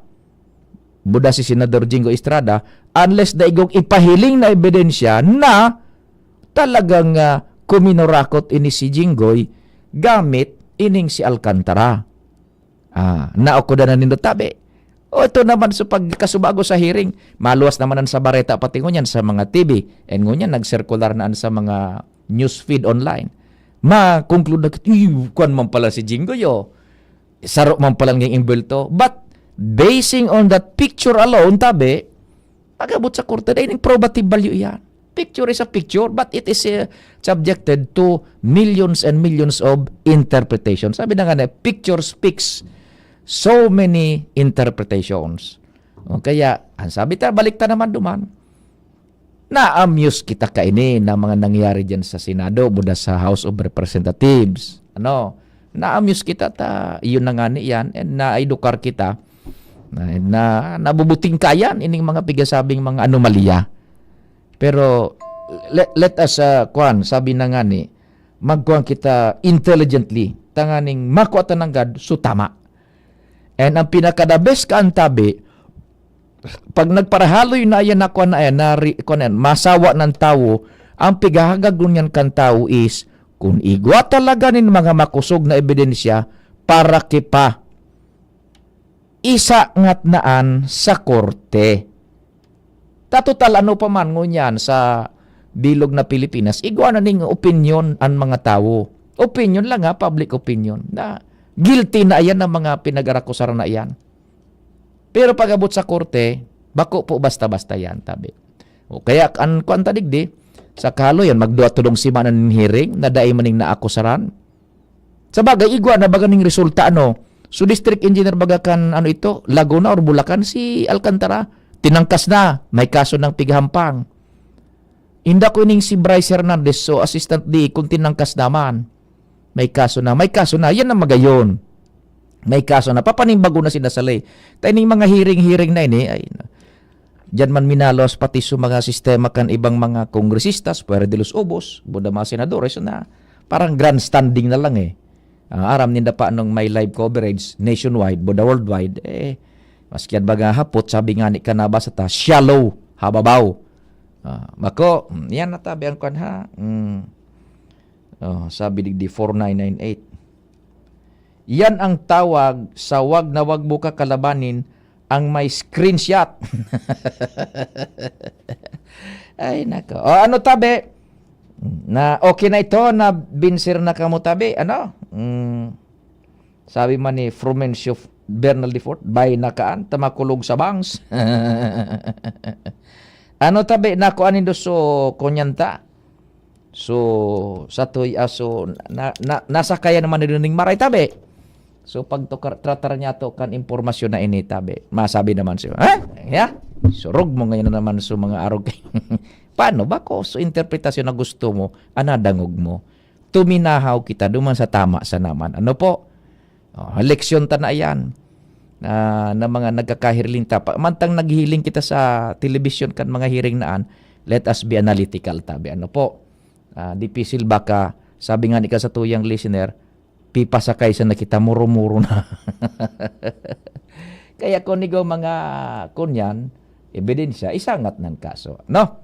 buda si Senador Jinggoy Estrada, unless daigong ipahiling na ebidensya na talagang, ah, kuminurakot ini si Jinggoy gamit ining si Alcantara. Ah, naukodan na nindo tabi. O, ito naman sa pagkasubago sa hearing, maluwas naman an sa bareta pati ngunyan sa mga T V. And ngunyan, nagsirkular na an sa mga news feed online. Makonklude na, "Uy, kwan man pala si Jinggoy, oh. Saro man pala naging imbulto." But basing on that picture alone, tabi, pag-abot sa korte, dai ning probative value iyan. Picture is a picture, but it is, uh, subjected to millions and millions of interpretation. Sabi na nga na, "Picture speaks so many interpretations." O kaya, ang sabi ta, balik ta naman duman. Na-amuse kita kaini na mga nangyari diyan sa Senado, buda sa House of Representatives. Ano? Na-amuse kita ta, iyon na nga ni yan, and na-edukar kita, na, na, nabubuting kayan ining mga pigasabing mga anomalya. Pero, let, let us, ah, kwan, sabi na nga ni, magkuhan kita intelligently, tanganing makua ta nanggad, so tama. And ang pinaka-the best ka, ang tabi, pag nagparahaloy na yan, na kuwan na yan, na ri-, kuwan na yan, masawa ng tawo, ang pighahagad ngunyan kan tawo is, kung igwa talaga nin mga makosog na ebidensya, para ki pa isa ngat naan sa korte. Ta total, ano pa man ngunyan sa bilog na Pilipinas, igwa na ning opinyon an mga tawo. Opinyon lang ha, public opinion, na guilty na iyan ang mga pinag-arakusaran na iyan. Pero pag-abot sa korte, bako po basta-basta yan, tabi. O kaya, an, kuwan ta digdi, sa kahaloyan, magduwa todong semana nin hearing, na dai maning naakusaran. Sa bagay, igwa na baga ning resulta, ano? So, district engineer baga kan, ano ito, Laguna or Bulacan, si Alcantara, tinangkas na, may kaso ng pighampang. Inda ko ining si Bryce Hernandez, so assistant D A, kung tinangkas naman. May kaso na, may kaso na. Yan ang magayon. May kaso na. Papanimbago na sinasali. Ta ining mga hearing-hearing na ini, ay, na. Diyan man minalos pati sa mga sistema kan ibang mga kongresistas, fuera de los ubos, buda mga senadores na parang grandstanding na lang eh. Ah, aram ninda pa nung may live coverage nationwide, buda worldwide, eh, maski yan baga hapot, sabi nga ni kanabasa ta, shallow, hababaw. Ah, bako, mm, yan natabi ang kwan ha. Mm. Oh, sabi digdi four nine nine eight. Yan ang tawag sa wag na wag mo kakalabanin ang may screenshot. Ay, nako. O, ano tabi? Na okay na ito, na binsir na kamo tabi. Ano? Mm. Sabi man ni Frumencio Bernal de Fort, "Bay nakaan, ta makulog sa bangs." Ano tabi, nakuan nindo so, kunyanta? So, sa tuy-, ah, so, na, na, nasa kaya naman nindo ning maray tabi. So, pag to, tratar niya to kan impormasyon na ini tabi, masabi naman siya, "Ha? Ya? Surog mo ngayon na naman so mga arog." Paano ba ko? So, interpretasyon na gusto mo, anadangog mo. Tuminahaw kita duman sa tama sa naman. Ano po? Oh, leksyon ta na yan. Ah, na mga nagkakahirling ta. Pa, mantang naghihiling kita sa telebisyon kan mga hearing naan, let us be analytical, tabi. Ano po? Ah, dipisil baka, sabi nga ni ka sa tuyang listener, pipasakay sa nakita, muro-muro na. Kaya kung nigo mga kunyan, ebidensya, isangat ng kaso. No?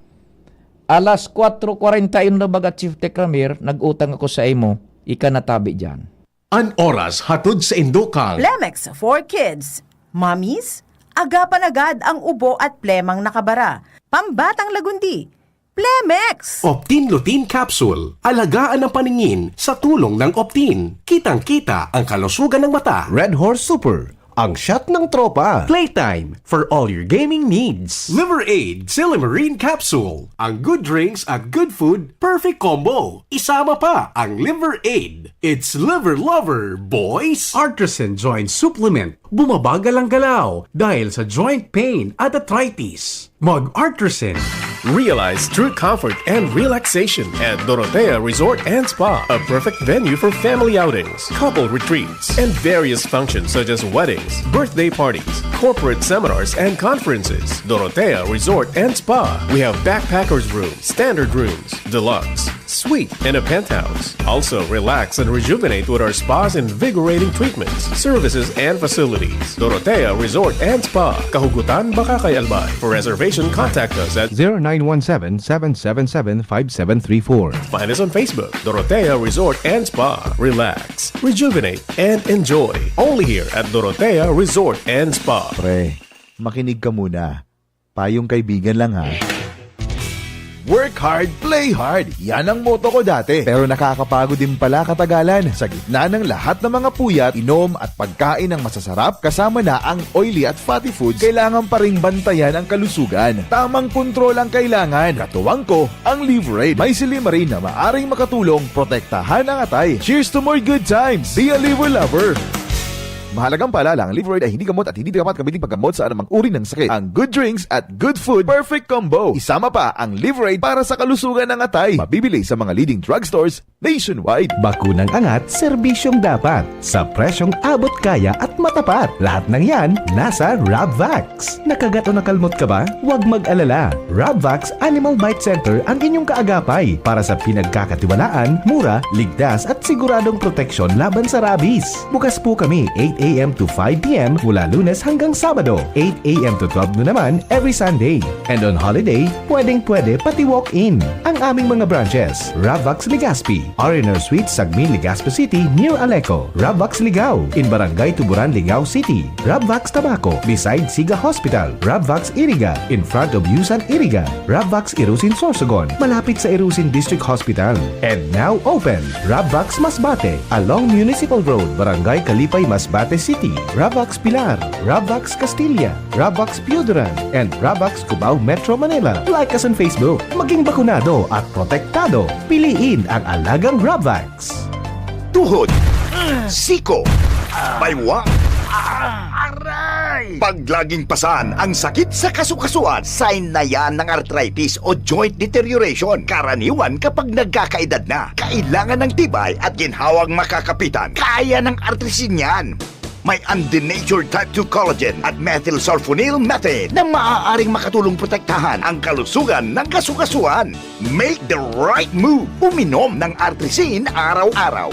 Alas kwatro kwarenta y uno na baga, Chief Tekramir, nag-utang ako sa imo, ika natabi dyan. An oras hatod sa indo kang Plemex for Kids. Mommies, agapan agad ang ubo at plemang nakabara. Pambatang lagundi. Plemex! Optin Lutein Capsule. Alagaan ang paningin sa tulong ng Optin. Kitang-kita ang kalusugan ng mata. Red Horse Super, ang shot ng tropa. Playtime for all your gaming needs. Liver Aid Silimarine Capsule. Ang good drinks at good food, perfect combo. Isama pa ang Liver Aid. It's Liver Lover, boys! Artisan Joint Supplement. Bumabagal ang galaw dahil sa joint pain at arthritis. Mag-Artisan. Realize true comfort and relaxation at Dorotea Resort and Spa, a perfect venue for family outings, couple retreats, and various functions such as weddings, birthday parties, corporate seminars, and conferences. Dorotea Resort and Spa. We have backpackers room, standard rooms, deluxe, suite, and a penthouse. Also, relax and rejuvenate with our spa's invigorating treatments, services, and facilities. Dorotea Resort and Spa, Kahugutan, Bacacay, Albay. For reservation, contact us at zero nine one seven, seven seven seven, five seven three four. Find us on Facebook, Dorotea Resort and Spa. Relax, rejuvenate, and enjoy. Only here at Dorotea Resort and Spa. Pre, makinig ka muna. Payong kaibigan lang, ha. Work hard, play hard. Yan ang motto ko dati. Pero nakakapagod din pala katagalan. Sa gitna ng lahat ng mga puyat, inom at pagkain ng masasarap, kasama na ang oily at fatty foods, kailangan pa ring bantayan ang kalusugan. Tamang kontrol ang kailangan. Katuwang ko, ang Liverade. May silimarin na maaring makatulong protektahan ang atay. Cheers to more good times! Be a Liver Lover! Mahalagang paalala, ang Liverade ay hindi gamot at hindi dapat gamitin paggamot sa anumang uri ng sakit. Ang good drinks at good food, perfect combo. Isama pa ang Liverade para sa kalusugan ng atay. Mabibili sa mga leading drugstores nationwide. Bakunang angat, serbisyong dapat, sa presyong abot kaya at matapat. Lahat ng yan, nasa Rabvax. Nakagat o nakalmot ka ba? Huwag mag-alala. Rabvax Animal Bite Center ang inyong kaagapay para sa pinagkakatiwalaan, mura, ligtas at siguradong proteksyon laban sa rabies. Bukas po kami eight a m to five p m mula Lunes hanggang Sabado, eight a m to twelve noon naman every Sunday. And on holiday, pwedeng-pwede pati walk-in. Ang aming mga branches, Rabvax Legazpi, R and R Suite, Sagmin, Legazpi City, near Aleco. Rabvax Ligao, in Barangay Tuburan, Ligao City. Rabvax Tabaco, beside Siga Hospital. Rabvax Iriga, in front of Yusan Iriga. Rabvax Irusin Sorsogon, malapit sa Irusin District Hospital. And now open, Rabvax Masbate, along Municipal Road, Barangay Kalipay, Masbate City. Rabvax Pilar, Rabvax Castilla, Rabvax Pioduran, and Rabvax Cubao, Metro Manila. Like us on Facebook. Maging bakunado at protektado. Piliin ang alagang Rabvax. Tuhod, siko, baywang, aray! Pag laging pasan ang sakit sa kasukasuan, sign na yan ng arthritis o joint deterioration. Karaniwan kapag nagkakaedad na, kailangan ng tibay at ginhawang makakapitan. Kaya ng artrisin yan. May undenatured type two collagen at methylsulfonyl methane na maaaring makatulong protektahan ang kalusugan ng kasukasuan. Make the right move. Uminom ng Artrisin araw-araw.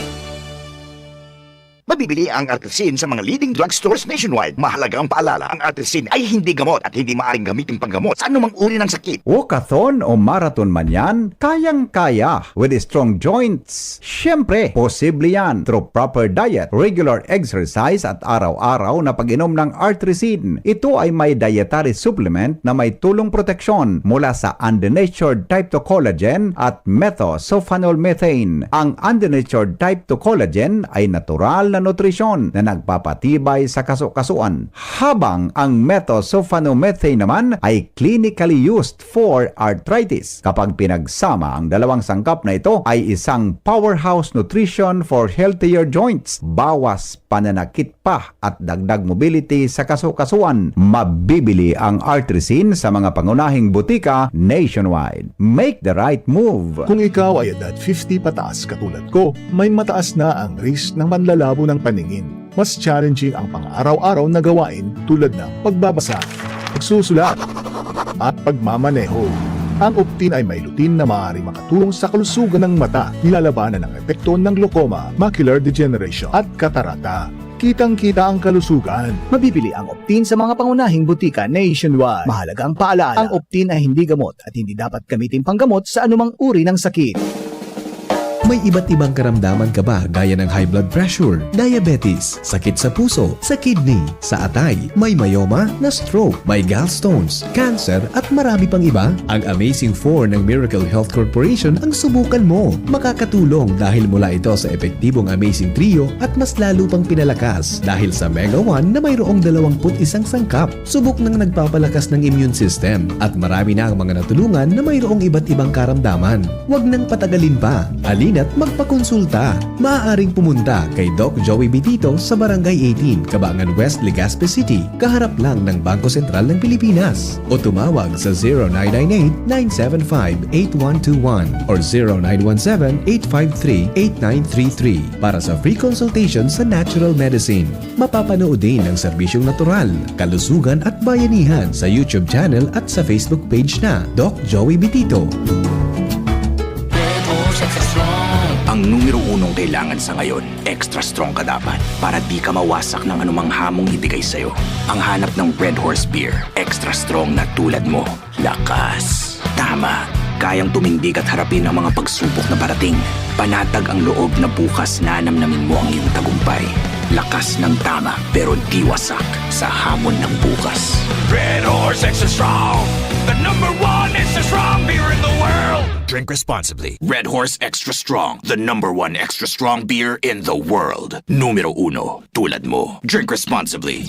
Mabibili ang Artrisin sa mga leading drugstores nationwide. Mahalagang paalala, ang Artrisin ay hindi gamot at hindi maaaring gamitin panggamot sa anumang uri ng sakit. Walkathon o marathon man yan, kayang-kaya with strong joints. Siyempre, posible yan through proper diet, regular exercise at araw-araw na pag-inom ng Artrisin. Ito ay may dietary supplement na may tulong proteksyon mula sa undenatured type two collagen at methylsulfonyl methane. Ang undenatured type two collagen ay natural na nutrisyon na nagpapatibay sa kasukasuan, habang ang methylsulfonyl methane naman ay clinically used for arthritis. Kapag pinagsama, ang dalawang sangkap na ito ay isang powerhouse nutrition for healthier joints, bawas pananakit pa at dagdag mobility sa kasukasuan. Mabibili ang Artrisin sa mga pangunahing butika nationwide. Make the right move! Kung ikaw ay edad fifty pataas katulad ko, may mataas na ang risk ng manlalabo ng paningin. Mas challenging ang pang-araw-araw na gawain tulad ng pagbabasa, pagsusulat, at pagmamaneho. Ang Optin ay may lutein na maaaring makatulong sa kalusugan ng mata, nilalabanan ang epekto ng glaucoma, macular degeneration, at katarata. Kitang-kita ang kalusugan. Mabibili ang Optin sa mga pangunahing butika nationwide. Mahalagang paalala, ang Optin ay hindi gamot at hindi dapat gamitin panggamot sa anumang uri ng sakit. May iba't ibang karamdaman ka ba, gaya ng high blood pressure, diabetes, sakit sa puso, sa kidney, sa atay, may myoma, na-stroke, may gallstones, cancer, at marami pang iba? Ang Amazing Four ng Miracle Health Corporation ang subukan mo. Makakatulong dahil mula ito sa epektibong Amazing Trio at mas lalo pang pinalakas dahil sa Mega One na mayroong dalawang put isang sangkap. Subok nang nagpapalakas ng immune system at marami na ang mga natulungan na mayroong iba't ibang karamdaman. Huwag nang patagalin pa. Halina't magpakonsulta. Maaaring pumunta kay Doc Joey Bitito sa Barangay eighteen, Cabangan West, Legazpi City, kaharap lang ng Bangko Sentral ng Pilipinas. O tumawag sa zero nine nine eight, nine seven five, eight one two one or zero nine one seven, eight five three, eight nine three three para sa free consultation sa natural medicine. Mapapanood din ang serbisyong natural, kalusugan at bayanihan sa YouTube channel at sa Facebook page na Doc Joey Bitito. Ang numero unong kailangan sa ngayon, extra strong ka dapat para di ka mawasak ng anumang hamong ibigay sa'yo. Ang hanap ng Red Horse Beer, extra strong na tulad mo. Lakas. Tama. Kayang tumindig at harapin ang mga pagsubok na parating. Panatag ang loob na bukas nanamnamin mo ang iyong tagumpay. Lakas ng Tama, pero di wasak sa hamon ng bukas. Red Horse Extra Strong, the number one extra strong beer in the world. Drink responsibly. Red Horse Extra Strong, the number one extra strong beer in the world. Numero uno, tulad mo. Drink responsibly.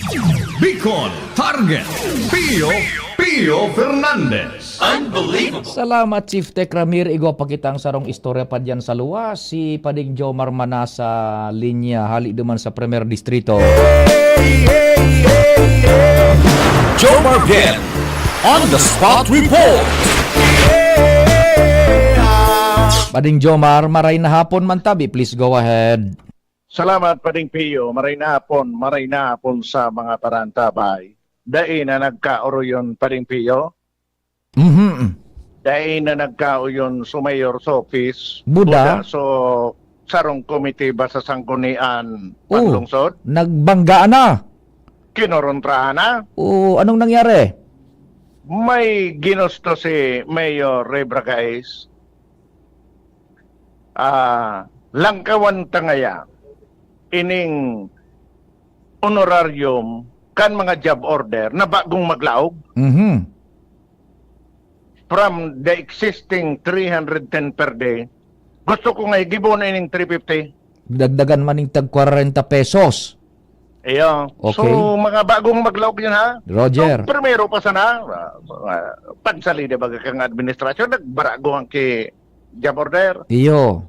Bicol Target, Pio, Pio Fernandez. Unbelievable. Salamat, Chief Tech Ramir. Igwa pa kita ang sarong istorya pa diyan sa luwas. Si Pading Jomar man nasa linya, hali duman sa Primer Distrito. Jomar Bien, on the spot report. Pading Jomar, maray na hapon man tabi. Please go ahead. Salamat, Pading Pio. Maray na hapon, maray na hapon sa mga tarantabay. Dai na nagkaoroyon, Pading Pio. Mhm. Dai na nagkaoyon so mayor sa office. Buda. Buda, so sarong komite ba sa Sanggunian Oh, Panlungsod? Nagbanggaan na. Kinorontrahan na. Oo, anong nangyari? May ginusto si Mayor Ray Bragais. Ah, langkawan ta ngaya ining honorarium kan mga job order na bagong maglaog. Mhm. From the existing three hundred ten per day, gusto ko nga gibono ining three fifty. Dagdagan man ning tag kwarenta pesos. Iyo. Okay. So, mga bagong maglaog yun, ha? Roger. So, primero pa sana, ah, ah, pagsalida baga kang administrasyon, nagbarago ang ki job order. Iyo.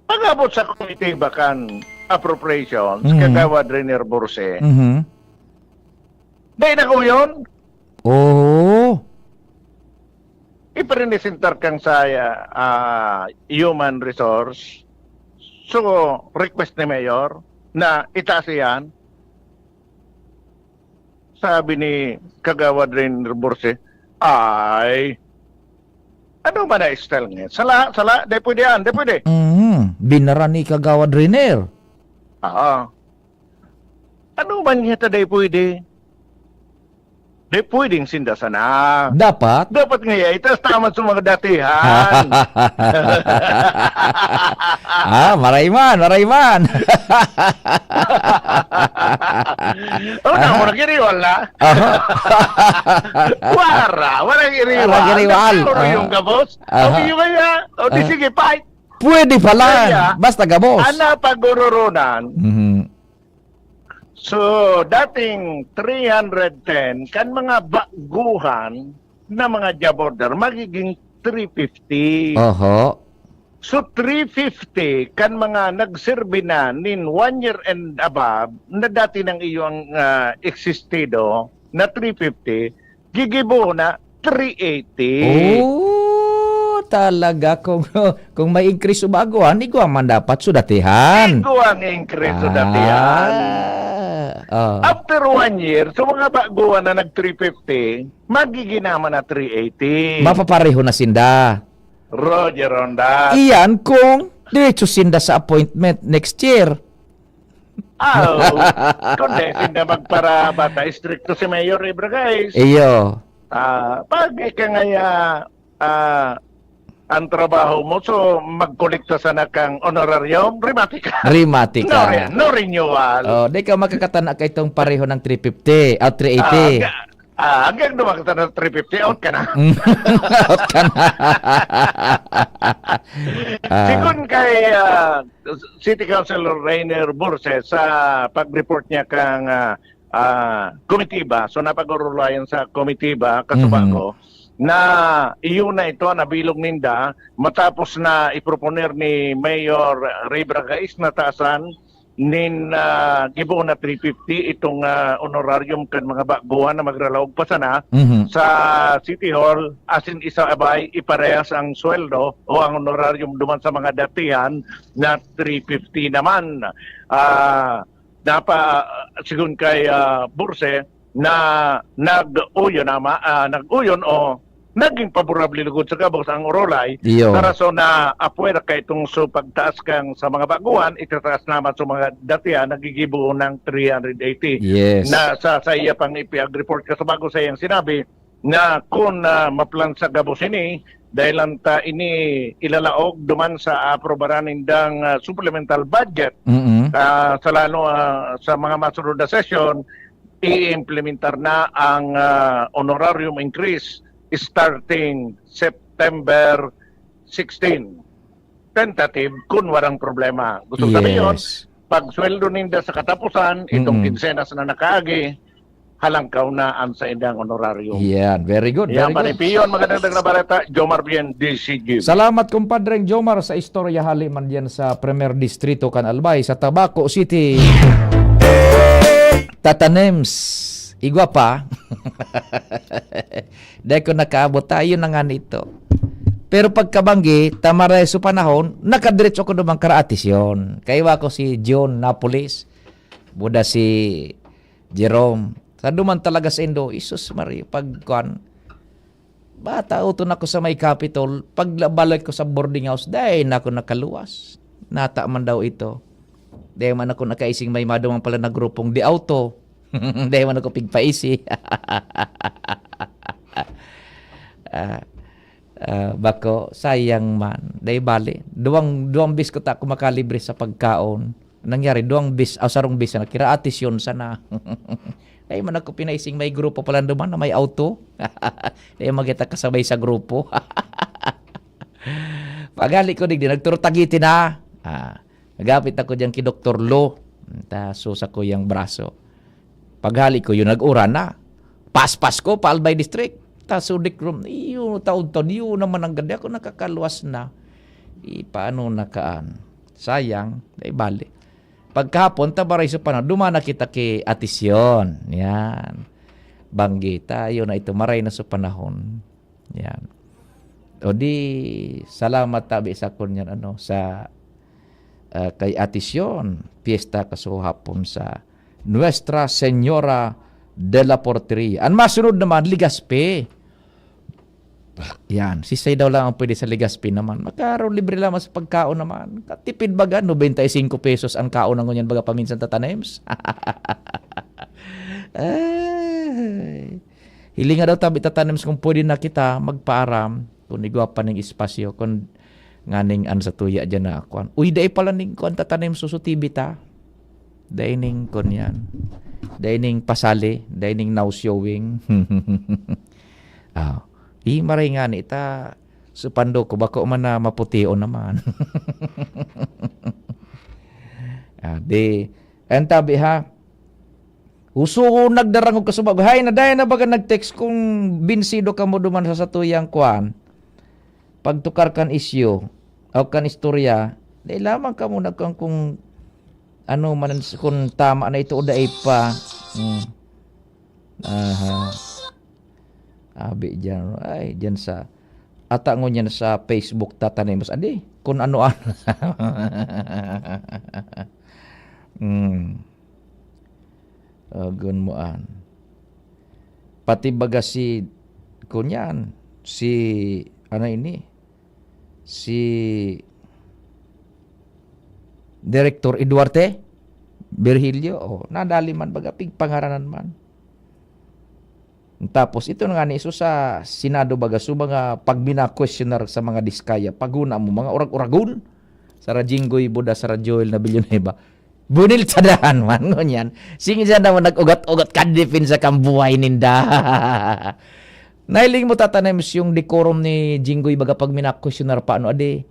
Pag-abot sa komite ba kan appropriations, Mm. Kagawad Renier Borse, Mhm. Dai na ko yun. Oo. Ipresentar kang sa, ah, human resource. So, request ni Mayor, na itaas iyan? Sabi ni Kagawad Rainer Borse, "Ay, ano ba na style ngayon? Sala, sala, di pwede yan, di pwede." Mhm. Binara ni Kagawad Rainer. Oo. Ano man niya ta di pwede? Di pwedeng sinda sana. Dapat? Dapat nga, itaas naman sa mga datihan. Ah, maray man, maray man. Oh, na, murag iriwal na. Aha. Wara, walang iriwal. Walang iriwal. Nagkaroon Aha. yung gabos. Aha. Ang iyo kaya, o di Aha. sige, fight. Pwede pala. Kaya, Basta gabos. Ana pag-ururunan. Mhm. So, dating three hundred ten, kan mga baguhan na mga job order, magiging three fifty. Oho. So, three fifty, kan mga nagserbi na nin one year and above, na dati nang iyo ang, ah, existido, na three fifty, gigibo na three eighty. Oh, talaga. Kung, kung may increase o baguhan, igwa man dapat sudatihan. Igwa ang increase o datihan. Ah, oh. After one year, so mga baguhan na nag three fifty, magiginaman na three eighty. Mapapareho na sinda. Roger Ronda. Iyan kung diretso sinda sa appointment next year. Ah, oo. Kundi sinda magparabata, istrikto si Mayor Ibra, guys. Iyo. Ah, pag ika ngaya, ah, ang trabaho mo, so magkolekta sana kang honorarium, rimati ka. Rimati ka. No re-, no renewal. Oh, di ka makakatana ka itong pareho ng three fifty, ah, three eighty. Ah, ga-, ah, hanggang dumakta na three fifty, out ka na. Out ka na. Ah. Sigon kay, ah, City Councilor Rainer Borse sa pag-report niya kang, ah, ah, komitiba. So, napag-urulayan sa komitiba, kasubago, Mhm. na iyon na ito, nabilog ninda, matapos na iproponer ni Mayor Ray Bragais na taasan nin, ah, gibohon na three fifty itong, ah, honorarium kan mga baguhan na magralaog pa sana Mhm. sa City Hall, asin isabay iparehas ang sweldo o ang honorarium duman sa mga datihan na three fifty naman. Ah, napa-, sigon kay, ah, Borse, na nag-uyon ama, ah, nag-uyon o naging paborable lugod sa gabos ang Orolay Iyo. sa rason na apwera kay itong so pagtaas kang sa mga baguhan, itataas naman sa mga datihan, nagigibo ng three hundred eighty. Yes. Na sa, sa iya pang ipag-report kasubago sa iyang sinabi na kun, ah, maplan sa gabos ini, dahil lang ta ini ilalaog duman sa aprobaran nindang, ah, supplemental budget, Mm-mm. ah, sa lalo, ah, sa mga masunod na sesyon, i-implementar na ang, ah, honorarium increase starting September sixteen. Tentative, kun warang problema. Gusto sabihin, Yes. pag sweldo ninda sa katapusan, itong Mm. kinsenas na nakaagi, halangkaw na ang saindang honorarium. Yan, very good, Yan, very good. Panipiyon, magandang dagang na bareta, Jomar Bien, D C G. Salamat, kumpadreng Jomar, sa istorya hali man diyan sa Primer Distrito kan Albay, sa Tabaco City. Tatanems, igwa pa. Dai ko nakaabot, tayo na nga nito. Pero pagkabanggi, tamaray sa panahon, nakadiretso ko naman karaatis yun. Kaiwa ko si John Napolis, buda si Jerome. Sa duman talaga sa Indo, Isus Maria, pag, kwan, bata, uton ako sa may Capitol, pagbalik ko sa boarding house, dai na ako nakaluwas. Nata man daw ito. Dai man ako nakaising may madumang pala na grupong di auto. Dai man ako pigpaisi. Ah, ah, bako, sayang man. Dai bali. Duwang, duwang bis ko ta ako makalibre sa pagkaon. Nangyari, duwang bis, ah, sarong bis na kira atisyon sana. Dai man ako pinaising may grupo pala duman na may auto. Dai man kita kasabay sa grupo. Paghali ko digdi, nagturutagiti na. Ah, nagapit ako diyan ki Doktor Lo. Ta, so, sa kuyang braso. Paghali ko, yun, nag-uran na. Paspas ko, pa Albay District. Ta, so, Dikrom, iyo, taon-taon, iyo naman ang ganda. Ako nakakaluwas na. Di, paano na kaan? Sayang, dai bali. Pagkahapon, ta, baray sa panahon, dumana kita ki Atisyon. Yan. Banggita, yun na ito, maray na sa panahon. Yan. O di, salamat tabi sa kun yan, ano, sa, ah, kay Ate Sion, piyesta kasuhapon sa Nuestra Señora de la Porteria. An masunod naman, Legazpi. Yan, sisay daw lang ang pwede sa Legazpi naman. Magkaro libre lamang sa pagkaon naman. Katipid baga, noventa y cinco pesos ang kaon na ngunyan baga paminsan, Tata Nems. Ay. Hilinga daw tabi, Tata Nems, kung pwede na kita magpaaram, kung igwa pa ning espasyo, kung nganing an sa tuya dyan na kuan. Uy, dai pala ning kuan, Tata Nems, suso T V ta. Dai ning kuan yan. Dai ning pasali, dai ning now showing. Ah, di maray nga ni ta, supando ko, bako man na mapution naman. Ah, di, ang tabi ha, uso nagdarangog ka subag. Hay, na dai na baga nag-text kung binsido ka mo duman sa satuyang kuan. Pagtukar kan isyu o kan istorya, dai lamang ka mo nagkuan kung ano man, kung tama na ito o dai pa. Hmm. Aha. Abi diyan, ay, diyan sa, ata ngunyan sa Facebook, Tata Nems. Adi, kung ano-ano. Hmm. Agon mo an. Pati baga si, kunyan, si, ano ini? Si Director Eduarte Virgilio, oh, nadali man baga, pigpangaranan man. Tapos ito na nga ni iso sa Senado baga, so mga pag mina-questionar sa mga Diskaya, paghuna mo, mga urag-uragon. Sara Jinggoy Buda, sara Joel na Villanueva. Bunil sa dahan man, ngunyan. Sige siya naman nag-ugat-ugat ka, depensa kang buhay ninda. Nahiling mo, Tata Nems, yung decorum ni Jinggoy baga pag mina-questionar pa, ano, adi,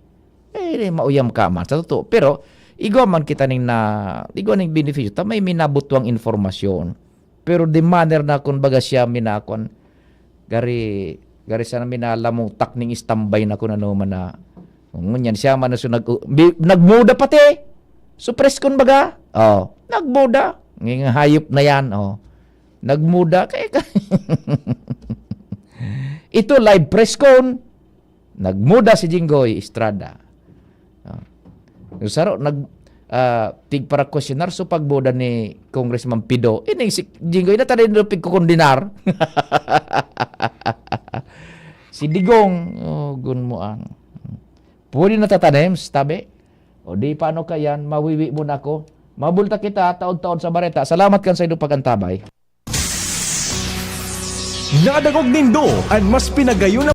eh, mauyam ka man, sa totoo. Pero, igwa man kita ning na, igwa ning benepisyo, ta may minabutwang informasyon. Pero the manner na kun baga siya minakon, gari, gari sana minalamutak ning istambay na kun ano man na. Ngunyan siya man na so nag-, bi-, nagmuda pati. So, preskon baga? Oh, nagmuda. Ngayong hayop na yan, oh. Nagmuda. Kaya ka-, ito, live preskon. Nagmuda si Jinggoy Estrada. Ah. Yung saro, nag, ah, pigpara-questionar so pagmuda ni Congressman Pido. Ining si Jinggoy na tayo nila pigkukondenar. Si Digong, oh, gunmuan. Pwede na, Tata Nems, tabi. O di, paano ka yan? Mawiwi mo na ako. Mabulta kita, taon-taon sa bareta. Salamat kan sa inyong pag-antabay. Nadangog nindo an mas pinagayon